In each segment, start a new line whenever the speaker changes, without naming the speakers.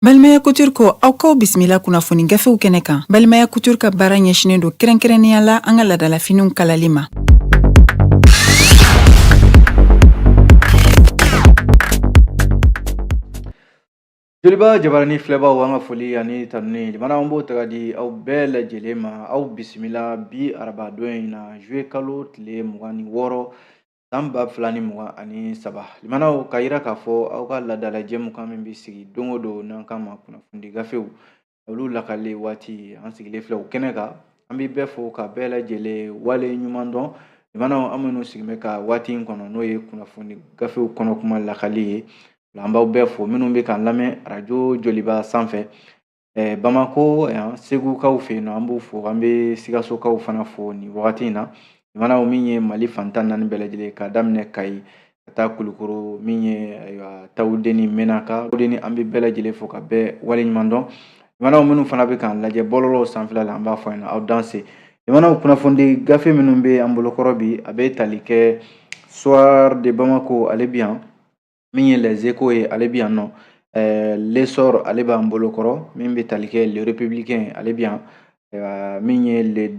Balimaya Couture ko aw k'aw bisimila kunnafoni gafew kɛnɛ kan. Balimaya Couture ka baara ɲɛsinnen don kɛrɛnkɛrɛnnenya la an ka laadalafiniw kalali ma.
Joliba jabarani filɛbaw, an ka foli ani tanuni jamana, an b'o ta ka di aw bɛɛ lajɛlen ma. Aw bisimila bi arabadon in na, juillet kalo tile 26, san 2023. Limanaw, ka yira k'a fɔ aw ka laadala jɛmukan min bɛ sigi don o don n'an k'a ma kunnafoni gafew, olu lakali waati, an sigilen filɛ o kɛnɛ kan. An bɛ bɛɛ fo ka bɛɛ lajɛlen wale ɲuman dɔn. Limanaw, an minnu sigilen bɛ ka waati in kɔnɔ, n'o ye kunnafoni gafew kɔnɔ kuma lakali ye, an b'aw bɛɛ fo. Minnu bɛ k'an lamɛn arajo Joliba sanfɛ, Bamako yan, Segukaw fɛ yen nɔ, an b'u fo. An bɛ Sikasokaw fana fo nin wagati in na. Limanaw, min ye Mali fan 14 bɛɛ lajɛlen, k'a daminɛ Kayi ka taa Kulukoro, min ye ayiwa Tawudeni, Menaka, Tawudeni, an bɛ bɛɛ lajɛlen fo ka bɛɛ waleɲuman dɔn. Limanaw, minnu fana bɛ k'an lajɛ bɔlɔlɔw sanfɛla la, an b'a fɔ ɲɛna aw danse. Limanaw, kunnafoni gafe minnu bɛ an bolokɔrɔ bi, a bɛ tali kɛ Soir de Bamako, ale bi yan, min ye Les Échos ye, ale bi yan nɔ, L'Essor, ale b'an bolo kɔrɔ, min bɛ tali kɛ Le Républicain, ale bi yan, min ye le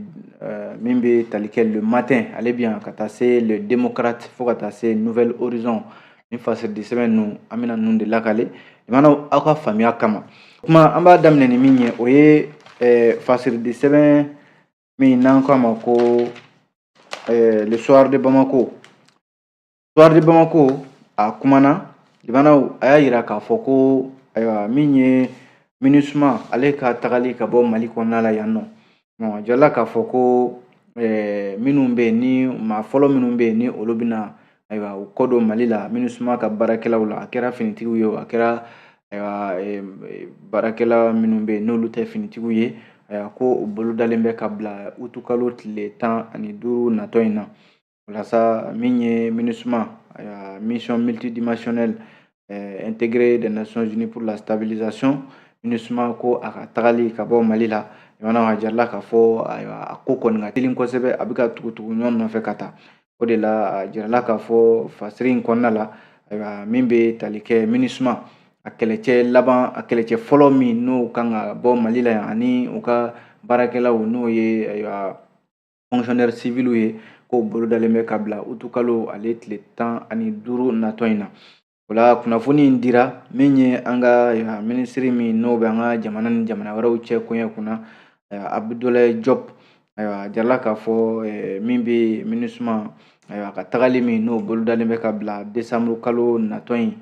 min bɛ tali kɛ Le Matin, ale bi yan, ka taa se Le Démocrate, fo ka taa se Nouvel Horizon. Ni fasiridi sɛbɛn ninnu, an bɛna ninnu de lakale limanaw aw ka faamuya kama. Kuma an b'a daminɛ ni min ye, o ye fasiridi sɛbɛn min n'an k'a ma ko Le Soir de Bamako. Soir de Bamako a kumana limanaw, a y'a yira k'a fɔ ko ayiwa min ye MINUSMA, ale ka tagali ka bɔ Mali kɔnɔna la yan nɔ. A jirala k'a fɔ ko minnu bɛ yen, ni maa fɔlɔ minnu bɛ yen, ni olu bɛna ayiwa u kɔ don Mali la MINUSMA ka baarakɛlaw la, a kɛra finitigiw ye o, a kɛra ayiwa baarakɛla minnu bɛ yen n'olu tɛ finitigiw ye, ayiwa ko u bolo dalen bɛ ka bila utukalo tile 15 natɔ in na. Walasa min ye MINUSMA, ayiwa mission multidimensionnelle intégrée des Nations Unies pour la stabilisation, MINUSMA, ko a ka tagali ka bɔ Mali la, limanaw, a jirala k'a fɔ ayiwa a ko kɔni ka teli kosɛbɛ, a bɛ ka tugu-tugu ɲɔgɔn nɔfɛ ka taa. O de la a jirala k'a fɔ fasiri in kɔnɔna la, ayiwa min bɛ tali kɛ MINUSMA, a kɛlɛcɛ laban, a kɛlɛcɛ fɔlɔ min n'o kan ka bɔ Mali la yan, ani u ka baarakɛlaw, n'o ye ayiwa fonctionnaire civil ye, k'o bolo dalen bɛ ka bila utukalo ale tile 15 natɔ in na. O la kunnafoni in dira min ye an ka minisiri min n'o bɛ an ka jamana ni jamana wɛrɛw cɛ koɲɛ kunna, Abdoulaye Diop, ayiwa a jirala k'a fɔ min bɛ MINUSMA, ayiwa ka tagali min n'o bolo dalen bɛ ka bila décembre kalo natɔ in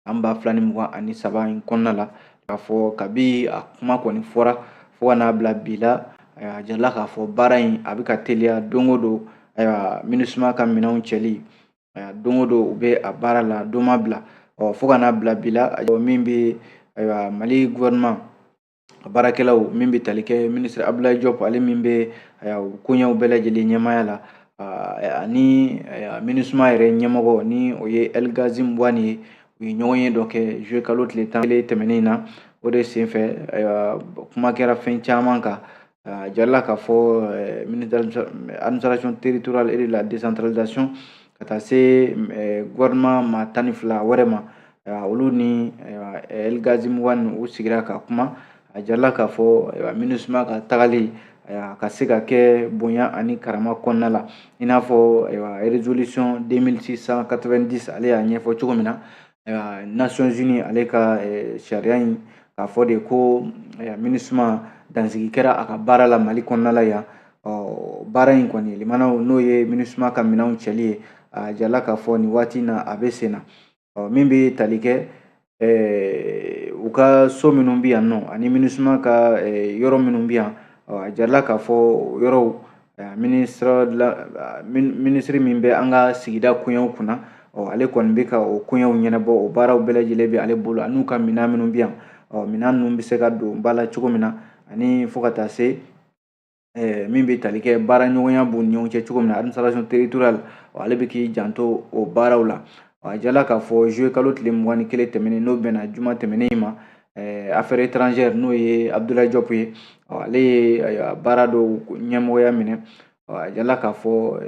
san 2023 in kɔnɔna la, k'a fɔ kabi a kuma kɔni fɔra fo ka n'a bila bi la, ayiwa a jirala k'a fɔ baara in a bɛ ka teliya don o don. Ayiwa MINUSMA ka minɛnw cɛli, ayiwa don o don u bɛ a baara la, don ma bila ɔ fo ka n'a bila bi la. Min bɛ ayiwa Mali gouvernement baarakɛlaw, min bɛ tali kɛ ministre Abdoulaye Diop, ale min bɛ ayiwa koɲɛw bɛɛ lajɛlen ɲɛmaaya la, ani MINUSMA yɛrɛ ɲɛmɔgɔ, ni o ye El Ghassim Wane ye, u ye ɲɔgɔn ye dɔ kɛ juillet kalo tile 11 tɛmɛnen in na. O de senfɛ ayiwa kuma kɛra fɛn caman kan. A jirala k'a fɔ ministre administration territoriale et de la décentralisation, ka taa se gouvernement maa 12 wɛrɛ ma, olu ni El Ghassim Wane u sigira ka kuma. A jirala k'a fɔ MINUSMA ka tagali a ka se ka kɛ bonya ani karama kɔnɔna la, i n'a fɔ ayiwa résolution 2690 ale y'a ɲɛfɔ cogo min na, ayiwa Nations Unies ale ka sariya in k'a fɔ de ko MINUSMA dansigi kɛra a ka baara la Mali kɔnɔna la yan. Ɔ baara in kɔni limanaw, n'o ye MINUSMA ka minɛnw cɛli ye, a jirala k'a fɔ nin waati in na a bɛ sen na. Ɔ min bɛ tali kɛ u ka so minnu bɛ yan nɔ, ani MINUSMA ka yɔrɔ minnu bɛ yan, a jirala k'a fɔ yɔrɔw ministre min bɛ an ka sigida koɲɛw kunna, ɔ ale kɔni bɛ ka o koɲɛw ɲɛnabɔ, o baaraw bɛɛ lajɛlen bɛ ale bolo, an'u ka minɛn minnu bɛ yan, ɔ minɛn ninnu bɛ se ka don ba la cogo min na, ani fo ka taa se min bɛ tali kɛ baara ɲɔgɔnya b'u ni ɲɔgɔn cɛ cogo min na, administration territoriale, ale bɛ k'i janto o baaraw la. A jirala k'a fɔ juillet kalo tile 21 tɛmɛnen, n'o bɛnna juma tɛmɛnen in ma, affaires étrangères, n'o ye Abdoulaye Diop ye, ale ye baara dɔw ɲɛmɔgɔya minɛ. A jirala k'a fɔ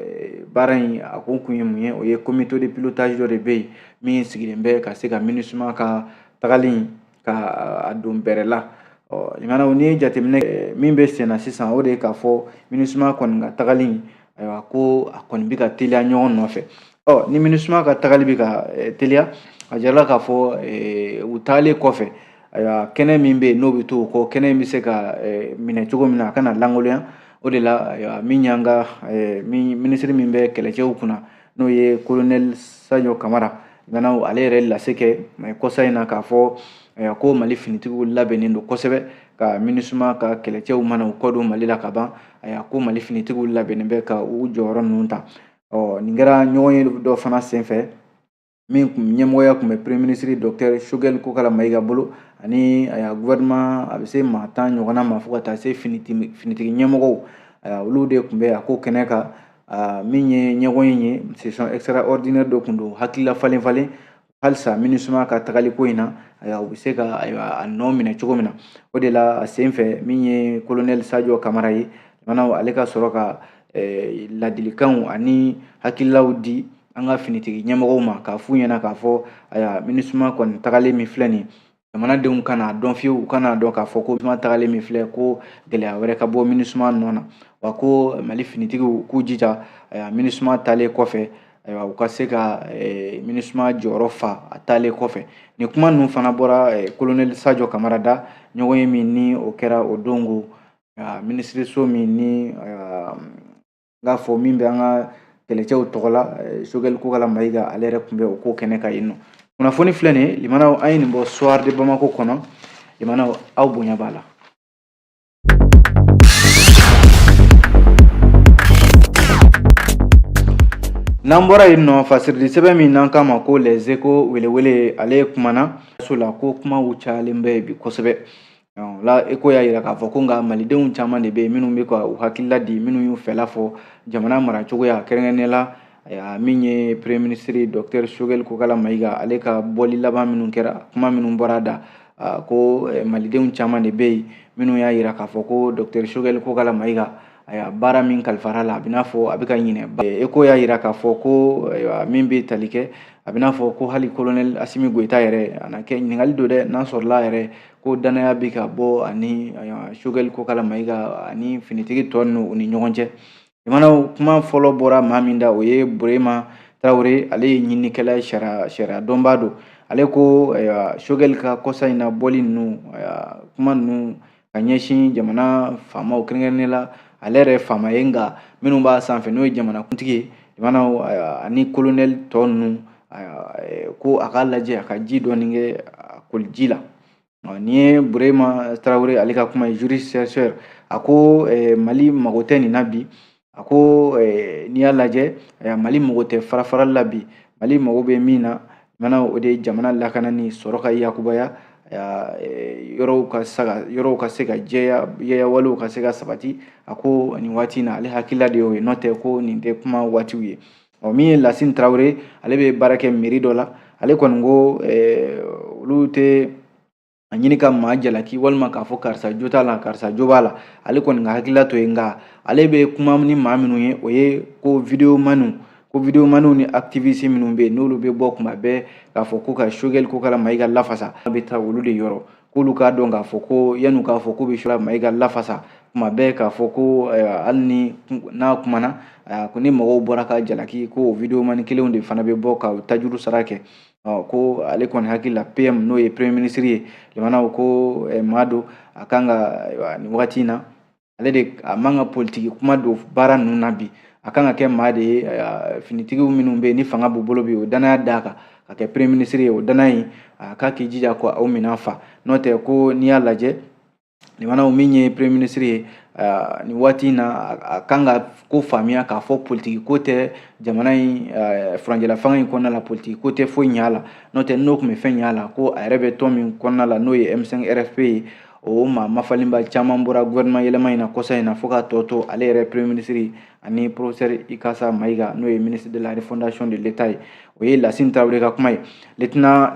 baara in a kun ye mun ye, o ye comité de pilotage dɔ de bɛ yen min sigilen bɛ ka se ka MINUSMA ka tagali ka a don bɛrɛ la. Ɔ limanaw, n'i ye jateminɛ min bɛ sen na sisan, o de ye k'a fɔ MINUSMA kɔni ka tagali, ayiwa, ko a kɔni bɛ ka teliya ɲɔgɔn nɔfɛ. Ɔ ni MINUSMA ka tagali bɛ ka teliya, a jirala k'a fɔ u taalen kɔfɛ, ayiwa, kɛnɛ min bɛ yen n'o bɛ to o kɔ, kɛnɛ in bɛ se ka minɛ cogo min na a kana lankolonya. O de la, ayiwa, min y'an ka minisiri min bɛ kɛlɛcɛw kunna, n'o ye colonel Sadio Kamara, limanaw, ale yɛrɛ lase kɛ kɔsa in na k'a fɔ ko Mali finitigiw labɛnnen don kosɛbɛ ka MINUSMA ka kɛlɛcɛw mana u kɔ don Mali la ka ban. Ayiwa, ko Mali finitigiw labɛnnen bɛ ka u jɔyɔrɔ ninnu ta. Ɔ nin kɛra ɲɔgɔn ye dɔ fana senfɛ min kun ɲɛmɔgɔya tun bɛ premier ministre docteur Choguel Kokalla Maïga bolo ani, ayiwa, gouvernement a bɛ se maa 10 ɲɔgɔnna ma fo ka taa se finitigi ɲɛmɔgɔw. Ayiwa, olu de tun bɛ a ko kɛnɛ kan. Min ye ɲɔgɔn ye, session extraordinaire dɔ tun don, hakilila falen falen halisa MINUSMA ka tagali ko in na, ayiwa, u bɛ se ka, ayiwa, a nɔ minɛ cogo min na. O de la a sen fɛ, min ye colonel Sadio Kamara ye, ale ka sɔrɔ ka ladilikanw ani hakililaw di an ka finitigi ɲɛmɔgɔw ma, k'a f'u ɲɛna k'a fɔ, ayiwa, MINUSMA kɔni tagalen min filɛ nin ye, jamanadenw kana dɔn fiyewu, u kana dɔn k'a fɔ ko MINUSMA tagalen min filɛ, ko gɛlɛya wɛrɛ ka bɔ MINUSMA nɔ na. Wa ko Mali finitigiw k'u jija, ayiwa, MINUSMA taalen kɔfɛ, ayiwa, u ka se ka MINUSMA jɔyɔrɔ fa a taalen kɔfɛ. Nin kuma ninnu fana bɔra colonel Sadio Kamara da ɲɔgɔn ye min ni o kɛra o don ko minisiriso min ni n k'a fɔ min bɛ an ka kɛlɛcɛw tɔgɔ la, Choguel Kokalla Maïga, ale yɛrɛ tun bɛ o ko kɛnɛ kan yen nɔ. Kunnafoni filɛ nin ye, limanaw, an ye nin bɔ Soir de Bamako kɔnɔ. Limanaw, aw bonya b'a la. N'an bɔra yen nɔ, fasirili sɛbɛn min n'an k'a ma ko Les Échos welewele, ale kumana so la ko kumaw cayalen bɛ bi kosɛbɛ. La Écho y'a yira k'a fɔ ko nka malidenw caman de bɛ yen minnu bɛ ka u hakilila di, minnu y'u fɛla fɔ jamana maracogoya, kɛrɛnkɛrɛnnenya la min ye premier ministre docteur Choguel Kokalla Maïga, ale ka bɔli laban minnu kɛra, kuma minnu bɔra a da, ko malidenw caman de bɛ yen minnu y'a yira k'a fɔ ko docteur Choguel Kokalla Maïga, ayiwa, baara min kalifara la, a bɛ n'a fɔ a bɛ ka ɲinɛ. Écho y'a yira k'a fɔ ko, ayiwa, min bɛ tali kɛ, a bɛ n'a fɔ ko hali colonel Assimi Goïta yɛrɛ, a na kɛ ɲininkali don dɛ, n'a sɔrɔla yɛrɛ ko danaya bɛ ka bɔ ani Choguel Kokalla Maïga ani finitigi tɔ ninnu u ni ɲɔgɔn cɛ. Jamanaw kuma fɔlɔ bɔra maa min da, o ye Burema Tarawele, ale ye ɲininikɛla ye, sariya dɔnbaa don. Ale ko, ayiwa, Choguel ka kɔsa in na bɔli ninnu, kuma ninnu ka ɲɛsin jamana faamaw, kɛrɛnkɛrɛnnenya la ale yɛrɛ faama ye, nka minnu b'a sanfɛ, n'o ye jamanakuntigi ye, jamanaw ani colonel tɔ ninnu, ko a k'a lajɛ a ka ji dɔɔni kɛ a koliji la. Nin ye Burema Tarawele ale ka kuma ye, juriste chercheur. A ko Mali mago tɛ nin na bi. A ko n'i y'a lajɛ, Mali mago tɛ farafarali la bi. Mali mago bɛ min na, o de ye jamana lakana ni sɔrɔ ka yakubaya, yɔrɔw ka se ka jɛya, yɛyɛwalew ka se ka sabati. A ko nin waati in na, ale hakilila de y'o ye, n'o tɛ ko nin tɛ kuma waatiw ye. Ɔ min ye Lasine Tarawele, ale bɛ baara kɛ mairie dɔ la. Ale kɔni ko olu tɛ a ɲini ka maa jalaki walima k'a fɔ karisa jo t'a la, karisa jo b'a la. Ale kɔni ka hakilila to ye, nka ale bɛ kuma ni maa minnu ye, o ye ko videomaniw, ko videomaniw ni activiste minnu bɛ yen, n'olu bɛ bɔ kuma bɛɛ k'a fɔ ko ka Choguel Kokalla Maïga lafasa, a bɛ taa olu de yɔrɔ, k'olu k'a dɔn k'a fɔ ko yan'u k'a fɔ k'u bɛ Choguel Maïga lafasa kuma bɛɛ, k'a fɔ ko hali ni n'a kumana, ko ni mɔgɔw bɔra ka jalaki, ko o videomani kelenw de fana bɛ bɔ ka tajuru sara kɛ. Ko ale kɔni hakili la, PM, n'o ye premier ministre ye, jamanaw ko maa don a kan ka nin wagati in na, ale de a man ka politiki kuma don baara ninnu na bi. A kan ka kɛ maa de ye, finitigiw minnu bɛ yen ni fanga b'u bolo bi, o danaya d'a kan ka kɛ premier ministre ye, o danaya in a k'a k'i jija ko aw minɛn fa. N'o tɛ, ko n'i y'a lajɛ, limanaw, min ye premier ministre ye nin waati in na, a kan ka ko faamuya k'a fɔ politiki ko tɛ jamana in furancɛla fanga in kɔnɔna la, politiki ko tɛ foyi ɲɛ a la. N'o tɛ, n'o tun bɛ fɛn ɲɛ a la, ko a yɛrɛ bɛ tɔn min kɔnɔna la, n'o ye M5 RFP ye, o maa mafalenba caman bɔra gouvernement yɛlɛma in na kɔsa in na, fo k'a tɔ to ale yɛrɛ premier ministre ani professeur Ikasa Maïga, n'o ye ministre de la refondation de l'État ye. O ye Lasine Tarawele ka kuma ye. Lieutenant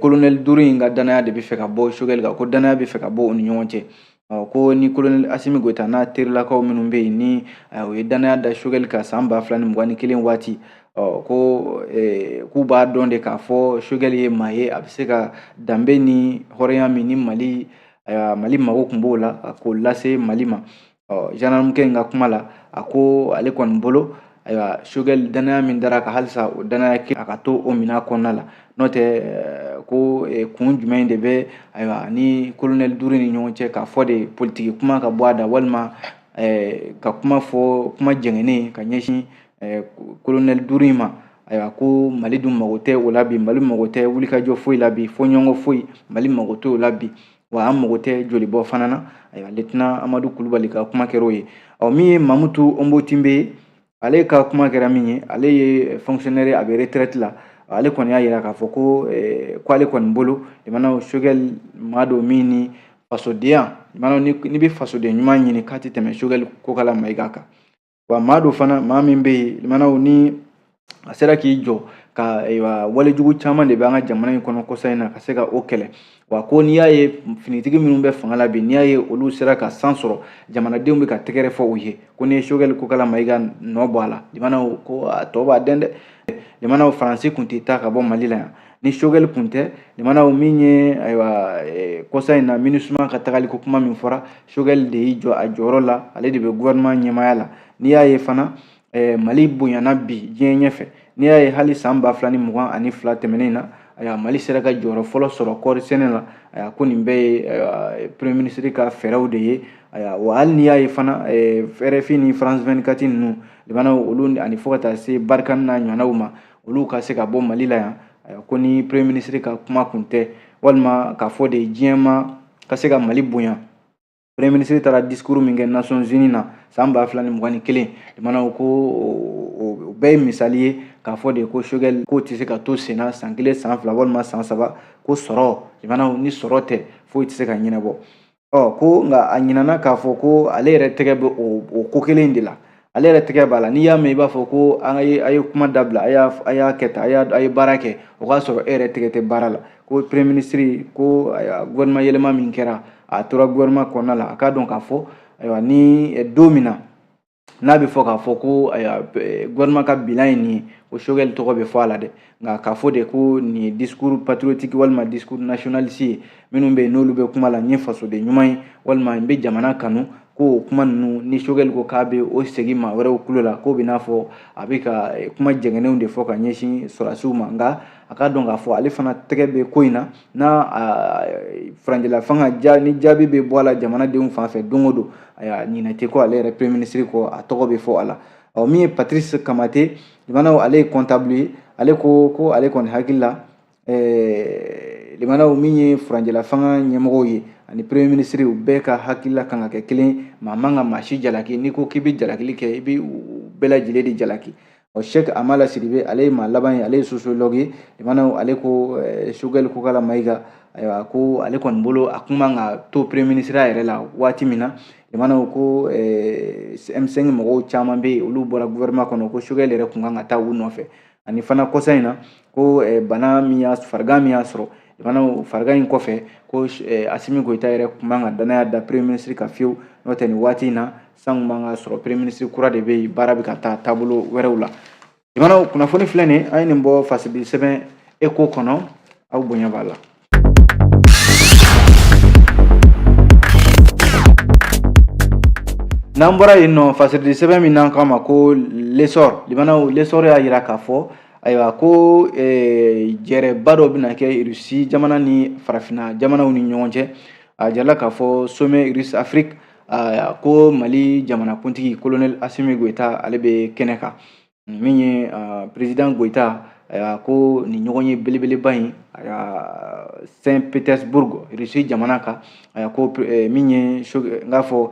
colonel duuru in ka danaya de bɛ fɛ ka bɔ Choguel kan, ko danaya bɛ fɛ ka bɔ u ni ɲɔgɔn cɛ. Ko ni colonel Assimi Goïta n'a terilakaw minnu bɛ yen, ni o ye danaya da Choguel kan san 2021 waati, Ɔ ko k'u b'a dɔn de k'a fɔ Choguel ye maa ye, a bɛ se ka danbe ni hɔrɔnya min ni Mali, ayiwa, Mali mago tun b'o la, k'o lase Mali ma. Ɔ gendarmekɛ in ka kuma la, a ko ale kɔni bolo, ayiwa, Choguel danaya min dara kan, halisa o danaya a ka to o minɛn kɔnɔna la. N'o tɛ, ko kun jumɛn de bɛ, ayiwa, ni colonel duuru ni ɲɔgɔn cɛ, k'a fɔ de politiki kuma ka bɔ a da, walima ka kuma fɔ kuma jɛngɛnen ka ɲɛsin colonel duuru in ma. Ayiwa, ko Mali dun mago tɛ o la bi. Mali mago tɛ wulikajɔ foyi la bi, fɔɲɔgɔnkɔ foyi, Mali mago tɛ o la bi, wa an mago tɛ jolibɔ fana na. Ayiwa, lieutenant Amadu Kulubali ka kuma kɛra o ye. Ɔ min ye Mamutu Onbotimbe ye, ale ka kuma kɛra min ye, ale ye fonctionnaire, a bɛ retraite la. Ale kɔni y'a yira k'a fɔ ko ale kɔni bolo, limanaw, Choguel maa don min ni fasodenya, limanaw, n'i bɛ fasoden ɲuman ɲini, k'a tɛ tɛmɛ Choguel Kokala Mayiga kan. Wa maa don fana, maa min bɛ yen, limanaw, ni a sera k'i jɔ ka, ayiwa, walejugu caman de bɛ an ka jamana in kɔnɔ kɔsa in na, ka se ka o kɛlɛ. Wa ko n'i y'a ye finitigi minnu bɛ fanga la bi, n'i y'a ye olu sera ka san sɔrɔ, jamanadenw bɛ ka tɛgɛrɛ fɔ u ye, ko n'i ye Choguel Kokala Mayiga nɔ bɔ a la, limanaw, ko a tɔ b'a dɛn dɛ. Limanaw, Faransi kun tɛ taa ka bɔ Mali la yan ni Choguel kun tɛ. Limanaw, min ye, ayiwa, kɔsa in na MINUSMA ka tagali ko kuma min fɔra, Choguel de y'i jɔ a jɔyɔrɔ la, ale de bɛ gouvernement ɲɛmaaya la. N'i y'a ye fana Mali bonyana bi diɲɛ ɲɛfɛ, n'i y'a ye hali san 2022 tɛmɛnen na, ayiwa, Mali sera ka jɔyɔrɔ fɔlɔ sɔrɔ kɔɔri sɛnɛ la, ayiwa, ko nin bɛɛ ye, ayiwa, premier ministre ka fɛɛrɛw de ye. Ayiwa, wa hali n'i y'a ye fana RFI ni France 24 ninnu, limanaw, olu ani fo ka taa se Barkhane n'a ɲɔgɔnnaw ma, olu ka se ka bɔ Mali la yan, ayiwa, ko ni premier ministre ka kuma kun tɛ, walima k'a fɔ de diɲɛ ma ka se ka Mali bonya. Premier ministre taara discours min kɛ Nations Unies na san 2021, limanaw, ko o bɛɛ ye misali ye k'a fɔ de ko Choguel k'o tɛ se ka to sen na san 1, san 2 walima san 3. Ko sɔrɔ, limanaw, ni sɔrɔ tɛ, foyi tɛ se ka ɲɛnabɔ. Ɔ ko nka a ɲinana k'a fɔ ko ale yɛrɛ tɛgɛ bɛ o ko kelen de la, ale yɛrɛ tɛgɛ b'a la. N'i y'a mɛn i b'a fɔ ko an ye, a ye kuma dabila, a y'a kɛ tan, a ye baara kɛ, o k'a sɔrɔ e yɛrɛ tɛgɛ tɛ baara la. Ko premier ministre ko, ayiwa, gouvernement yɛlɛma min kɛra, a tora gouvernement kɔnɔna la. A k'a dɔn k'a fɔ, ayiwa, ni don min na n'a bɛ fɔ k'a fɔ ko, ayiwa, gouvernement ka bilan ye nin ye, ko Choguel tɔgɔ bɛ fɔ a la dɛ. Nka k'a fɔ de ko nin ye discours patriotique walima discours nationaliste ye, minnu bɛ yen n'olu bɛ kuma la, n ye fasoden ɲuman ye walima n bɛ jamana kanu, ko o kuma ninnu, ni Choguel ko k'a bɛ o segin maa wɛrɛw tulo la, k'o bɛ n'a fɔ a bɛ ka kuma jɛngɛnenw de fɔ ka ɲɛsin sɔrɔdasiw ma. Nka a k'a dɔn k'a fɔ ale fana tɛgɛ bɛ ko in na, n'a furancɛla fanga ja ni jaabi bɛ bɔ a la jamanadenw fan fɛ don o don, ayiwa, ɲinɛ tɛ ko ale yɛrɛ premier ministre kɔ, a tɔgɔ bɛ fɔ a la. Ɔ min ye Patrice Kamate, limanaw, ale ye comptable ye. Ale ko ko ale kɔni hakili la, limanaw, min ye furancɛla fanga ɲɛmɔgɔw ye ani premier ministre, u bɛɛ ka hakilila kan ka kɛ kelen. Maa man ka maa si jalaki. N'i ko k'i bɛ jalakili kɛ, i bɛ u bɛɛ lajɛlen de jalaki. Ɔ Cheikh Amala Sidibe, ale ye maa laban ye, ale ye sociologue ye. Limanaw, ale ko Choguel Kokala Mayiga, ayiwa, ko ale kɔni bolo, a kun man ka to premier ministre yɛrɛ la waati min na, limanaw, ko M5 mɔgɔw caman bɛ yen, olu bɔra gouvernement kɔnɔ, ko Choguel yɛrɛ kun kan ka taa u nɔfɛ. Ani fana kɔsa in na, ko bana min y'a, farigan min y'a sɔrɔ, limanaw, farigan in kɔfɛ, ko Assimi Goïta yɛrɛ kun man ka danaya da premier ministre kan fiyewu. N'o tɛ, nin waati in na, san kun man ka sɔrɔ premier ministre kura de bɛ yen, baara bɛ ka taa taabolo wɛrɛw la. Limanaw, kunnafoni filɛ nin, an ye nin bɔ fasidi sɛbɛn Écho kɔnɔ. Aw bonya b'a la. N'an bɔra yen nɔ, fasidi sɛbɛn min n'an k'a ma ko L'Essor, limanaw, L'Essor y'a jira k'a fɔ, ayiwa, ko jɛrɛba dɔ bɛna kɛ Russie jamana ni farafinna jamanaw ni ɲɔgɔn cɛ. A jirala k'a fɔ sommet Russe Afrique, ko Mali jamanakuntigi colonel Assimi Goïta, ale bɛ kɛnɛ kan. Min ye président Goïta, ayiwa, ko nin ɲɔgɔn ye belebeleba in, ayiwa, Saint Petersburg, Russie jamana kan, ayiwa, ko min ye n k'a fɔ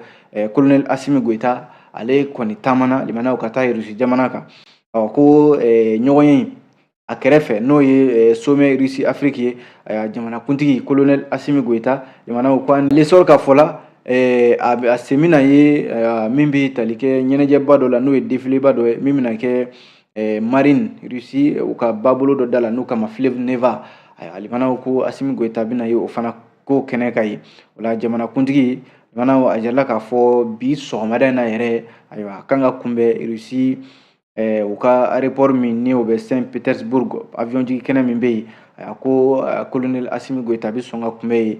colonel Assimi Goïta, ale kɔni taamana, limanaw, ka taa Russie jamana kan. Ɔ ko ɲɔgɔn ye a kɛrɛfɛ, n'o ye sommet Russie Afrique ye, ayiwa, jamanakuntigi colonel Assimi Goïta, limanaw, ko L'Essor ka fɔ la, a sen bɛna ye min bɛ tali kɛ ɲɛnajɛba dɔ la, n'o ye défiléba dɔ ye min bɛna kɛ marine Russie, u ka babolo dɔ da la n'u kama fleuve Neva. Ayiwa, limanaw, ko Assimi Goïta bɛna ye o fana ko kɛnɛ kan yen. O la, jamanakuntigi, limanaw, a jirala k'a fɔ bi sɔgɔmada in na yɛrɛ, ayiwa, a kan ka kunbɛn Russie U ka aéroport min ni o bɛ Saint Petersburg, avion jigin kɛnɛ min bɛ yen, a ko colonel Asimi Goyita bɛ sɔn ka kunbɛn yen.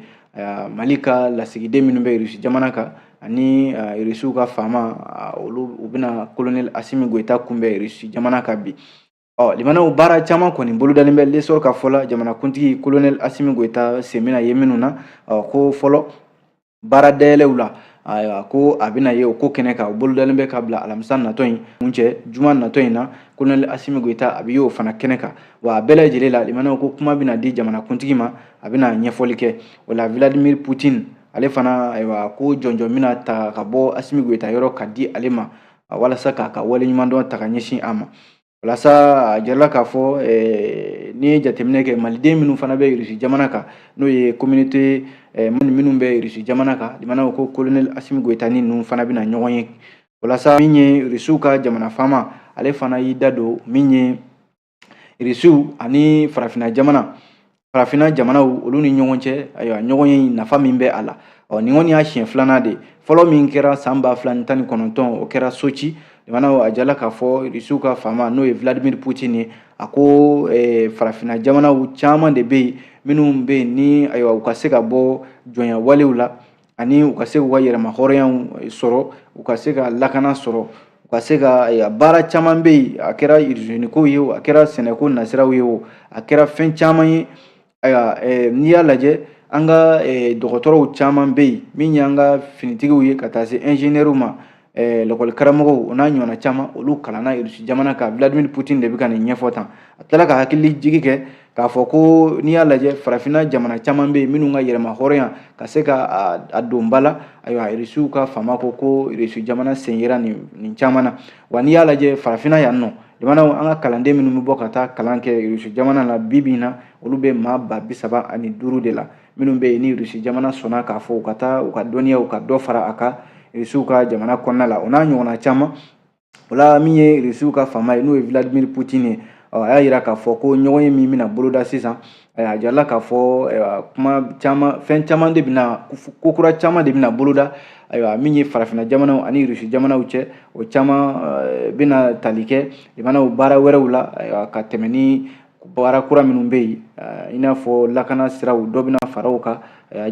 Mali ka lasigiden minnu bɛ Irisi jamana kan ani Irisiw ka faama, olu u bɛna colonel Asimi Goyita kunbɛn Irisi jamana kan bi. Ɔ limanaw, baara caman kɔni bolodalen bɛ L'Essor ka fɔ la, jamanakuntigi colonel Asimi Goyita sen bɛna ye minnu na. Ɔ ko fɔlɔ, baara dayɛlɛw la, ayiwa, ko a bɛna ye o ko kɛnɛ kan, o bolodalen bɛ ka bila alamisa natɔ in kun cɛ, juma natɔ in na, colonel Asimi Goyita a bɛ ye o fana kɛnɛ kan. Wa a bɛɛ lajɛlen la, limanaw, ko kuma bɛna di jamanakuntigi ma, a bɛna ɲɛfɔli kɛ o la. Vladimir Poutine ale fana, ayiwa, ko jɔnjɔn bɛna ta ka bɔ Asimi Goyita yɔrɔ ka di ale ma, walasa k'a ka waleɲumandɔn ta ka ɲɛsin a ma. Walasa a jirala k'a fɔ, n'i ye jateminɛ kɛ, maliden minnu fana bɛ Irisi jamana kan, n'o ye communauté minnu bɛ Irisi jamana kan, limanaw, ko colonel Asimi Goyita ni ninnu fana bɛna ɲɔgɔn ye. Walasa min ye Irisiw ka jamana faama, ale fana y'i da don min ye Irisiw ani farafinna jamana, farafinna jamanaw olu ni ɲɔgɔn cɛ, ayiwa, ɲɔgɔn ye nafa min bɛ a la. Ɔ nin kɔni y'a siɲɛ filanan de. Fɔlɔ min kɛra san 2019, o kɛra Sochi. Limanaw, a jala k'a fɔ Irisiw ka faama, n'o ye Vladimir Poutine ye, a ko farafinna jamanaw caman de bɛ yen minnu bɛ yen ni, ayiwa, u ka se ka bɔ jɔnya walew la, ani u ka se k'u ka yɛrɛma hɔrɔnyaw sɔrɔ, u ka se ka lakana sɔrɔ, u ka se ka baara caman bɛ yen, a kɛra usiniko ye o, a kɛra sɛnɛko nasiraw ye o, a kɛra fɛn caman ye. Ayiwa, n'i y'a lajɛ, an ka dɔgɔtɔrɔw caman bɛ yen, min y'an ka finitigiw ye, ka taa se ingénieurw ma, lakɔli karamɔgɔw, o n'a ɲɔgɔnna caman, olu kalanna Irisi jamana kan. Vladimir Poutine de bɛ ka nin ɲɛfɔ tan. A tilala ka hakili jigi kɛ k'a fɔ ko n'i y'a lajɛ, farafinna jamana caman bɛ yen minnu ka yɛrɛma hɔrɔnya ka se ka a don ba la. Ayiwa, Irisiw ka faama ko ko Irisi jamana sen yera nin caman na. Wa n'i y'a lajɛ, farafinna yan nɔ, jamanaw, an ka kalanden minnu bɛ bɔ ka taa kalan kɛ Irisi jamana la bi bi in na, olu bɛ maa 35 000 de la, minnu bɛ yen ni Irisi jamana sɔnna k'a fɔ u ka taa u ka dɔnniyaw ka dɔ fara a kan Irisiw ka jamana kɔnɔna la, o n'a ɲɔgɔnna caman. O la, min ye Irisiw ka faama ye, n'o ye Vladimir Poutine ye, a y'a yira k'a fɔ ko ɲɔgɔn ye min bɛna boloda sisan, a jirala k'a fɔ kuma caman, fɛn caman de bɛna, ko kura caman de bɛna boloda. Ayiwa, min ye farafinna jamanaw ani Irisi jamanaw cɛ, o caman bɛna tali kɛ jamanaw baara wɛrɛw la, ayiwa, ka tɛmɛ ni baara kura minnu bɛ yen, i n'a fɔ lakana siraw, dɔ bɛna fara o kan,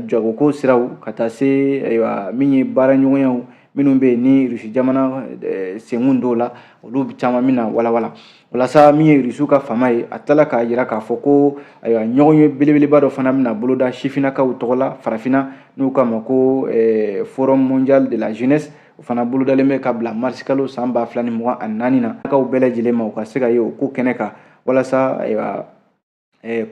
jagoko siraw, ka taa se, ayiwa, min ye baara ɲɔgɔnyaw minnu bɛ yen ni Irisi jamana senkun dɔw la, olu caman bɛna walawala. Walasa min ye Irisiw ka faama ye, a tilala k'a jira k'a fɔ ko, ayiwa, ɲɔgɔn ye belebeleba dɔ fana bɛna boloda sifinnakaw tɔgɔ la farafinna, n'u k'a ma ko Forum mondial de la jeunesse. O fana bolodalen bɛ ka bila marisi kalo san 2024 na. Kaw bɛɛ lajɛlen ma, u ka se ka ye o ko kɛnɛ kan, walasa, ayiwa,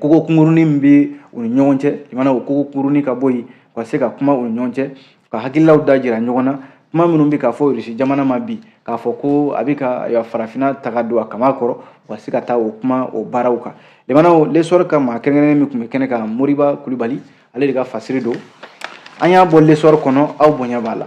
kogo kunkurunin min bɛ u ni ɲɔgɔn cɛ, jamana, o kogo kunkurunin ka bɔ yen, u ka se ka kuma u ni ɲɔgɔn cɛ, ka hakililaw da jira ɲɔgɔn na. Kuma minnu bɛ ka fɔ Irisi jamana ma bi, k'a fɔ ko a bɛ ka, ayiwa, farafinna ta ka don a kama kɔrɔ, u ka se ka taa o kuma o baaraw kan. Limanaw, L'Essor ka maa kɛrɛnkɛrɛnnen min tun bɛ kɛnɛ kan, Moriba Kulibali, ale de ka fasiri don. An y'a bɔ L'Essor kɔnɔ, aw bonya b'a la.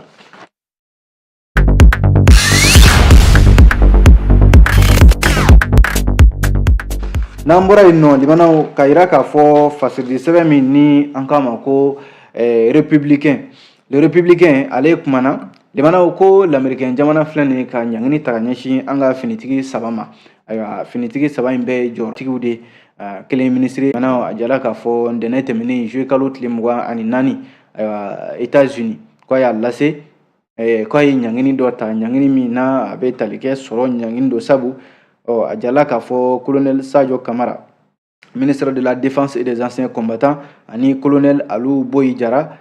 N'an bɔra yen nɔ, limanaw, ka yira k'a fɔ fasiridi sɛbɛn min ni an k'a ma ko Républicain, Le Républicain, ale kumana, limanaw, ko lamɛrikɛn jamana filɛ nin ye ka ɲangini ta ka ɲɛsin an ka finitigi saba ma. Ayiwa, finitigi saba in bɛɛ ye jɔyɔrɔtigiw de ye, kelen minisiri. A jala k'a fɔ ntɛnɛn tɛmɛnen, juillet kalo tile 24, ayiwa, États-Unis k'a y'a lase k'a ye ɲangini dɔ ta, ɲangini min n'a a bɛ tali kɛ sɔrɔ ɲangini don. Sabu a jala k'a fɔ colonel Sadio Kamara, ministre de la Défense et des Anciens Combattants, ani colonel Alou Boyi Jara,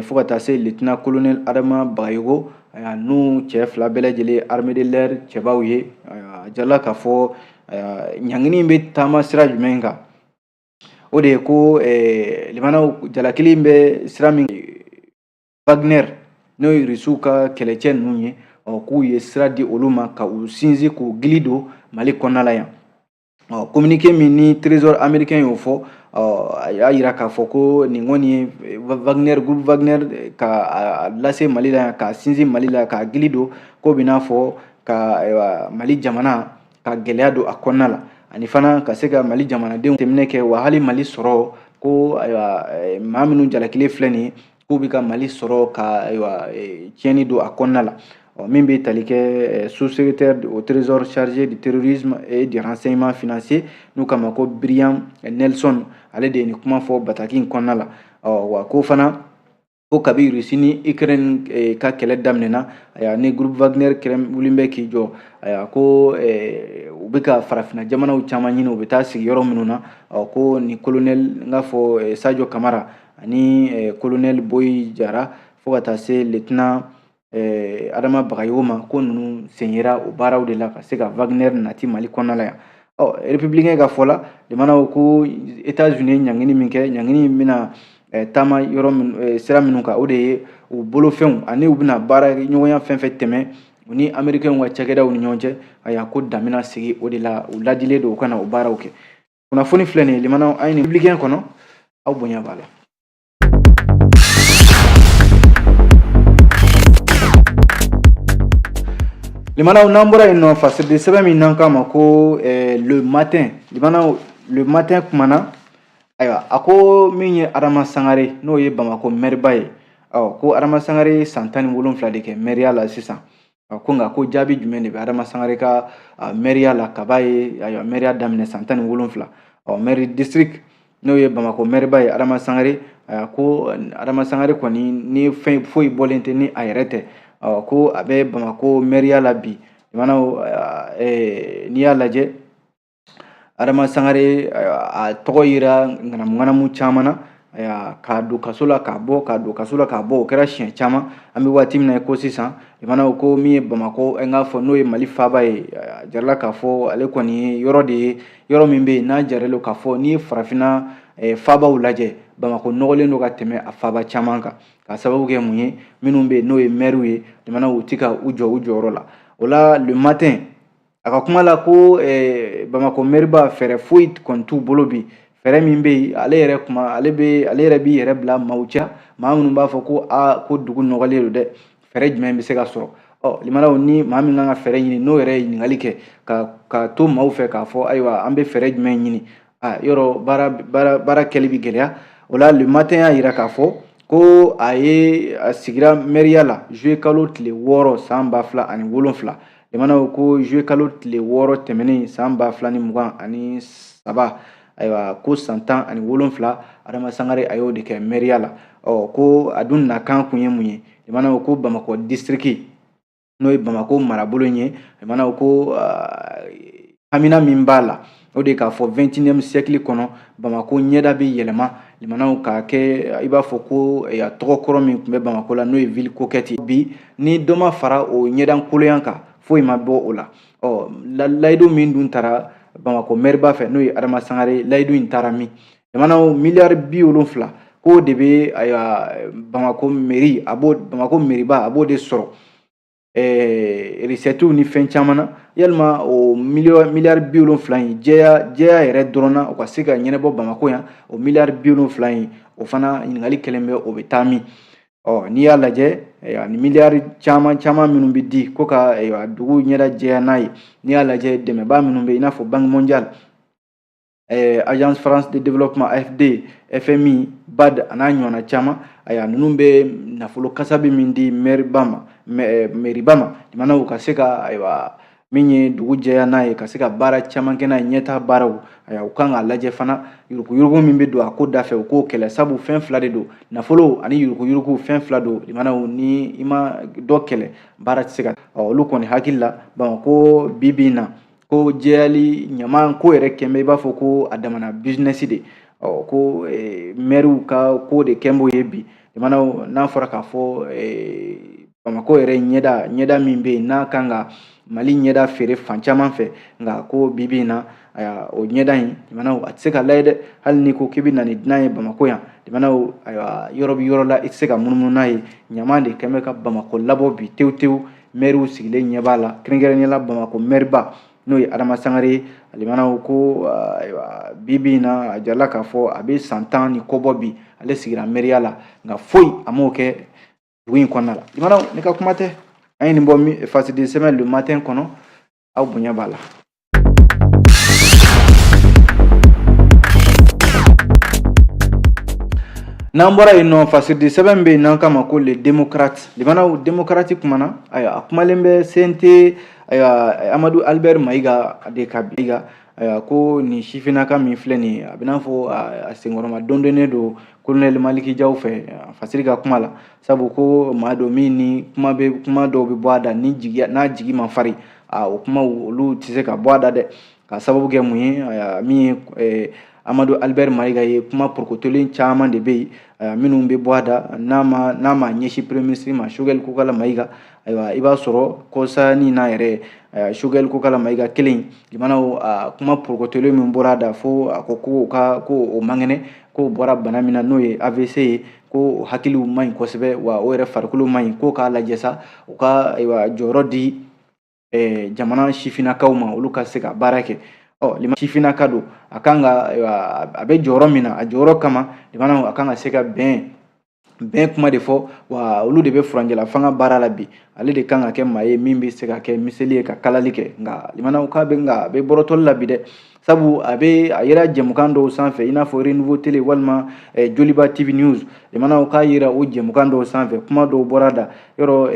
fo ka taa se lieutenant colonel Adama Bagayogo, n'u cɛ fila bɛɛ lajɛlen armée de l'air cɛbaw ye. A jala k'a fɔ ɲangini bɛ taama sira jumɛn kan? O de ye ko limanaw, jalakili bɛ sira min, Wagner, n'o ye Irisiw ka kɛlɛcɛ ninnu ye, ɔ k'u ye sira di olu ma ka u sinsin k'u gili don Mali kɔnɔna la yan. Ɔ communiqué min ni Trésor américain y'o fɔ, ɔ a y'a yira k'a fɔ ko nin kɔni ye Wagner, groupe Wagner, ka a lase Mali la yan, k'a sinsin Mali la, k'a gili don, k'o bɛ n'a fɔ ka, ayiwa, Mali jamana ka gɛlɛya don a kɔnɔna la, ani fana ka se ka Mali jamanadenw jateminɛ kɛ, wa hali Mali sɔrɔ ko, ayiwa, maa minnu jalakilen filɛ nin ye, k'u bɛ ka Mali sɔrɔ ka, ayiwa, tiɲɛni don a kɔnɔna la. Ɔ, min bɛ tali kɛ sous-secrétaire au trésor chargé du terrorisme et du renseignement financier, n'u k'a ma ko Brian Nelson, ale de ye nin kuma fɔ bataki in kɔnɔna la. Ɔ, wa ko fana ko kabi Russie ni Ukraine ka kɛlɛ daminɛna, ayiwa, ni groupe Wagner kɛrɛn wulilen bɛ k'i jɔ, ayiwa, ko u bɛ ka farafinna jamanaw caman ɲini, u bɛ taa sigi yɔrɔ minnu na. Ɔ, ko ni colonel n k'a fɔ Sadio Kamara ani colonel Boyi Jara, fo ka taa se lieutenant Adama Bagayogo ma, ko ninnu sen yera o baaraw de la ka se ka Wagner nati Mali kɔnɔna la yan. Ɔ, Républicain ka fɔ la, limanaw, ko États-Unis ye ɲangini min kɛ, ɲangini in bɛna taama yɔrɔ min, sira minnu kan, o de ye u bolofɛnw ani u bɛna baara ɲɔgɔnya fɛn fɛn tɛmɛ u ni Américains ka cakɛdaw ni ɲɔgɔn cɛ. Ayiwa, ko dan bɛna sigi o de la, u ladilen don u kana o baaraw kɛ. Kunnafoni filɛ nin ye, limanaw, an ye nin Républicain kɔnɔ, aw bonya b'a la. Limanaw, n'an bɔra yen nɔ, fasiriden sɛbɛn min n'an k'a ma ko Le Matin, limanaw, Le Matin kumana. Ayiwa, a ko min ye Adama Sangare, n'o ye Bamakɔ mɛriba ye, ɔ, ko Adama Sangare ye san 17 de kɛ mɛriya la sisan. Ɔ, ko nka ko jaabi jumɛn de bɛ Adama Sangare ka mɛriya la kaba ye, ayiwa, mɛriya daminɛ san 17? Ɔ, mɛri district, n'o ye Bamakɔ mɛriba ye, Adama Sangare, ayiwa, ko Adama Sangare kɔni ni fɛn foyi bɔlen tɛ ni a yɛrɛ tɛ. Ɔ, ko a bɛ Bamakɔ mɛriya la bi. Limanaw, n'i y'a lajɛ, Adama Sangare a tɔgɔ yira ŋanamu caman na, ayiwa, k'a don kaso la k'a bɔ, k'a don kaso la k'a bɔ, o kɛra siɲɛ caman. An bɛ waati min na ko sisan, limanaw, ko min ye Bamakɔ, n k'a fɔ n'o ye Mali faaba ye, a jarala k'a fɔ ale kɔni ye yɔrɔ de ye, yɔrɔ min bɛ yen n'a jaralen don k'a fɔ n'i ye farafinna faabaw lajɛ, Bamakɔ nɔgɔlen don ka tɛmɛ a faaba caman kan, k'a sababu kɛ mun ye? Minnu bɛ yen n'o ye mɛriw ye, limanaw, u ti ka u jɔ u jɔyɔrɔ la. O la, Le Matin a ka kuma la ko Bamakɔ mɛriba, fɛɛrɛ foyi kɔni t'u bolo bi. Fɛɛrɛ min bɛ yen, ale yɛrɛ kuma, ale bɛ ale yɛrɛ b'i yɛrɛ bila maaw cɛ, maa minnu b'a fɔ ko aa, ko dugu nɔgɔlen don dɛ, fɛɛrɛ jumɛn bɛ se ka sɔrɔ? Ɔ, limanaw, ni maa min kan ka fɛɛrɛ ɲini, n'o yɛrɛ ye ɲininkali kɛ ka to maaw fɛ k'a fɔ ayiwa, an bɛ fɛɛrɛ jumɛn ɲini? A yɔrɔ baara kɛli bɛ gɛlɛya. O la, Le Matin y'a yira k'a fɔ ko a ye a sigira mɛriya la juillet kalo tile 6 san 2007. Limanaw, ko juillet kalo tile 6 tɛmɛnen san 2023, ayiwa, ko san 17 Adama Sangare a y'o de kɛ mɛriya la. Ɔ, ko a dun nakan kun ye mun ye? Limanaw, ko Bamakɔ district, n'o ye Bamakɔ marabolo ye, limanaw, ko hamina min b'a la, o de k'a fɔ 21e siècle kɔnɔ, Bamakɔ ɲɛda bɛ yɛlɛma, limanaw, k'a kɛ i b'a fɔ ko a tɔgɔ kɔrɔ min tun bɛ Bamakɔ la, n'o ye ville coquette. Bi ni dɔ ma fara o ɲɛda kolonya kan, foyi ma bɔ o la. Ɔ, layidu min dun taara Bamakɔ mɛriba fɛ, n'o ye Adama Sangare, layidu in taara min? Limanaw, miliyari 70 k'o de bɛ, ayiwa, Bamakɔ mairie, a b'o Bamakɔ mɛriba a b'o de sɔrɔ recettes ni fɛn caman na. Yalima o miliyari 70 in, jɛya jɛya yɛrɛ dɔrɔn na, o ka se ka ɲɛnabɔ Bamakɔ yan, o miliyari 70 in, o fana ɲininkali kɛlen bɛ, o bɛ taa min? Ɔ, n'i y'a lajɛ, ni miliyari caman caman minnu bɛ di ko ka, ayiwa, dugu ɲɛda jɛya n'a ye, n'i y'a lajɛ, dɛmɛbaa minnu bɛ yen, i n'a fɔ Banque mondiale, Agence France de développement AFD, FMI, BAD, a n'a ɲɔgɔnna caman, ayiwa, ninnu bɛ nafolo kasabi min di mɛriba ma, mɛriba ma, limanaw, ka se ka, ayiwa, min ye dugu jɛya n'a ye, ka se ka baara caman kɛ n'a ye, ɲɛtaa baaraw. Ayiwa, u kan k'a lajɛ fana, yuruguyurugu min bɛ don a ko da fɛ, u k'o kɛlɛ, sabu fɛn fila de don, nafolo ani yuruguyurugu, fɛn fila don. Limanaw, ni i ma dɔ kɛlɛ, baara tɛ se ka. Olu kɔni hakili la, Bamakɔ bi bi in na, ko jɛyali ɲaman ko yɛrɛ kɛn bɛ i b'a fɔ ko a damana business de. Ɔ, ko mɛriw ka ko de kɛn b'o ye bi. Limanaw, n'a fɔra k'a fɔ Bamakɔ yɛrɛ ɲɛda min bɛ yen n'a kan ka Mali ɲɛda feere fan caman fɛ, nka ko bi bi in na, ayiwa, o ɲɛda in, limanaw, a tɛ se ka lajɛ dɛ. Hali n'i ko k'i bɛ na ni dunan ye Bamakɔ yan, limanaw, ayiwa, yɔrɔ bɛ yɔrɔ la, i tɛ se ka munumunu n'a ye. Ɲaman de kɛn bɛ ka Bamakɔ labɔ bi tewu tewu, mɛriw sigilen ɲɛ b'a la, kɛrɛnkɛrɛnnenya la Bamakɔ mɛriba, n'o ye Adama Sangare ye. Limanaw, ko ayiwa, bi bi in na, a jarala k'a fɔ a bɛ san 10 ni kɔ bɔ bi, ale sigira mɛriya la, nka foyi a m'o kɛ dugu in kɔnɔna la. Limanaw, ne ka kuma tɛ, an ye nin bɔ fasiden sɛbɛn Le Matin kɔnɔ, aw bonya b'a la. N'an bɔra yen nɔ, fasiridi sɛbɛn bɛ yen n'an k'a ma ko Le Démocrate. Limanaw, Démocrate kumana, ayiwa, a kumalen bɛ CNT, ayiwa, Amadu Albert Mayiga de ka bi, ayiwa, ko nin sifinnaka min filɛ nin ye, a bɛ n'a fɔ a senkɔrɔma dondonnen don colonel Maliki Jaw fɛ, fasiri ka kuma la, sabu ko maa don min ni kuma bɛ, kuma dɔw bɛ bɔ a da ni jigi n'a jigi man farin, a o kumaw olu tɛ se ka bɔ a da dɛ. Ka sababu kɛ mun ye? Min ye Amadu Albert Mayiga ye, kuma porokotolen caman de bɛ yen minnu bɛ bɔ a da n'a ma n'a ma ɲɛsin premier ministre ma, Choguel Kokala Mayiga. Ayiwa, i b'a sɔrɔ kɔsa ni n'a yɛrɛ Choguel Kokala Mayiga kelen, limanaw, a kuma porokotolen min bɔra a da fo a ko ko ka ko o man kɛnɛ, k'o bɔra bana min na n'o ye AVC ye, ko hakiliw man ɲi kosɛbɛ, wa o yɛrɛ farikolo man ɲi, ko k'a lajɛ sa, u ka, ayiwa, jɔyɔrɔ di jamana sifinnakaw ma, olu ka se ka baara kɛ. Ɔ, sifinnaka don, a kan ka, ayiwa, a bɛ jɔyɔrɔ min na, a jɔyɔrɔ kama, limanaw, a kan ka se ka bɛn kuma de fɔ, wa olu de bɛ furancɛla fanga baara la bi, ale de kan ka kɛ maa ye min bɛ se ka kɛ miseli ye ka kalali kɛ. Nka limanaw, k'a bɛ, nka a bɛ bɔrɔtɔli la bi dɛ, sabu a bɛ a yera jɛmukan dɔw sanfɛ, i n'a fɔ Renouveau Télé walima Joliba TV News. Limanaw, k'a yira o jɛmukan dɔw sanfɛ, kuma dɔw bɔra da yɔrɔ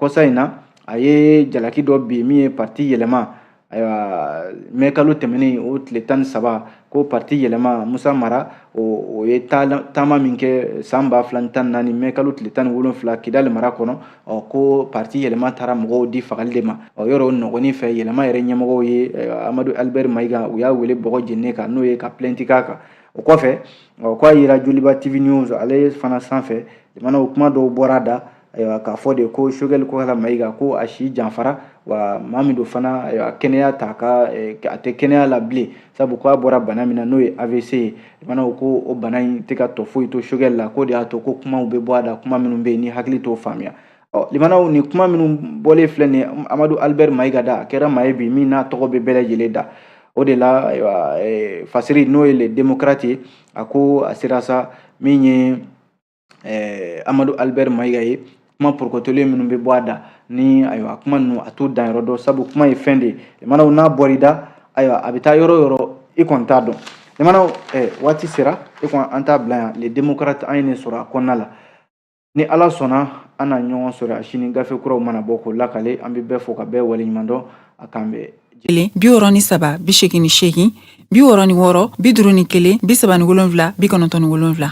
kɔsa in na, a ye jalaki dɔ bin min ye parti yɛlɛma. Ayiwa, mɛ kalo tɛmɛnen o tile 13, ko parti yɛlɛma Musa Mara o ye taama min kɛ san 2014 mɛ kalo tile 17 Kidali mara kɔnɔ, ɔ, ko parti yɛlɛma taara mɔgɔw di fagali de ma. Ɔ, yɔrɔ nɔgɔnin fɛ, yɛlɛma yɛrɛ ɲɛmɔgɔw ye Amadu Albert Mayiga, u y'a wele bɔgɔ jeninen kan, n'o ye ka plainte k'a kan. O kɔfɛ, ɔ, k'a yira Joliba TV News ale fana sanfɛ, limanaw, kuma dɔw bɔra da, ayiwa, k'a fɔ de ko Choguel Kokala Mayiga, ko a si janfara, wa maa min don fana, ayiwa, kɛnɛya t'a ka, a tɛ kɛnɛya la bilen, sabu k'a bɔra bana min na n'o ye AVC ye. Limanaw, ko o bana in tɛ ka tɔ foyi to Choguel la, k'o de y'a to ko kumaw bɛ bɔ a da, kuma minnu bɛ yen ni hakili t'o faamuya. Ɔ, limanaw, nin kuma minnu bɔlen filɛ nin ye Amadu Albert Mayiga da, a kɛra maa ye bi min n'a tɔgɔ bɛ bɛɛ lajɛlen da. O de la, ayiwa, fasiri n'o ye Le Démocrate ye, a ko a sera sa min ye Amadu Albert Mayiga ye, kuma porokotolen minnu bɛ bɔ a da ni, ayiwa, kuma ninnu a t'u dan yɔrɔ dɔn, sabu kuma ye fɛn de ye, limanaw, n'a bɔr'i da, ayiwa, a bɛ taa yɔrɔ o yɔrɔ, i kɔni t'a dɔn. Limanaw, waati sera e kɔni, an t'a bila yan. Le Démocrate, an ye nin sɔrɔ a kɔnɔna la. Ni Ala sɔnna, an na ɲɔgɔn sɔrɔ a sini, gafe kuraw mana bɔ k'o lakale. An bɛ bɛɛ fo ka bɛɛ waleɲuman dɔn. A k'an bɛn.
1 63 88 66 51 37 97.